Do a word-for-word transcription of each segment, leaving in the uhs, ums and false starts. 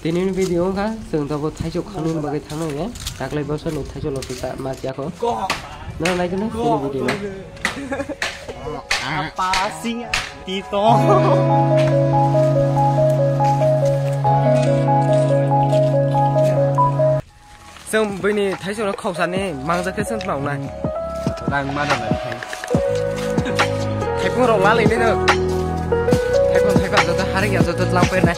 Tini ni video wngkha chwng tabuk thaichuk khanani bagwi thangnai ya. Taklai bosor ni thaichuk lotwi ta ma chiyakho. No naikhe no tini video no. Apa sing tito. Chwng bini thaichukno khoksa ni mangjak khe chwng tlangnai. Rang ma rwnai khai. Thaipung rok lalai nai no. Thaipung thaipa joto harik ya joto tlang pernai.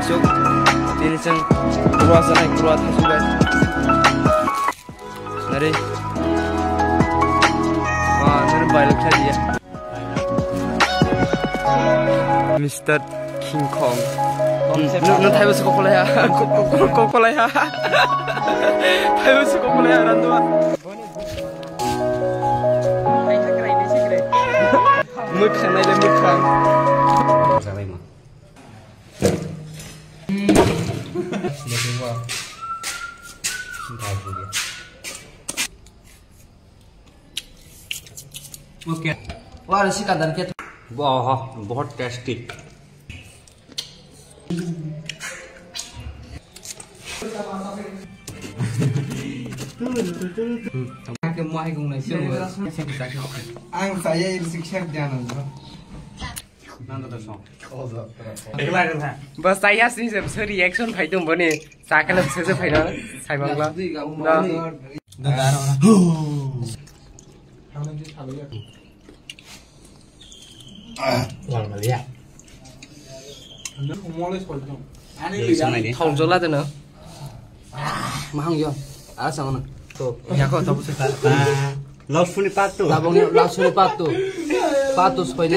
Thaichuk. Tini chwng kurwa sanai kurwa thaichuk bai. Nari. Wah, nari bailak khlai dia. Mister King Kong. Hmm, no, no, thaibo se kokolai ha. Ko-, ko-, ko-, kokolai ha. Thaibo se kokolai ha, randua. Mwkhang nai le mwkhang. Okay. Wah, ada si kadar kita. Wah, बहुत tasty. Ang saya ini siksa jangan. Bas, chaya sini se, se reaction phai tong boni. Chakala se se phai na, sai bangla. No. Thong jola de no. Mahang yo. Asang na. To. Yako to. Love suni patu. Labong love suni patu. Patu soi na.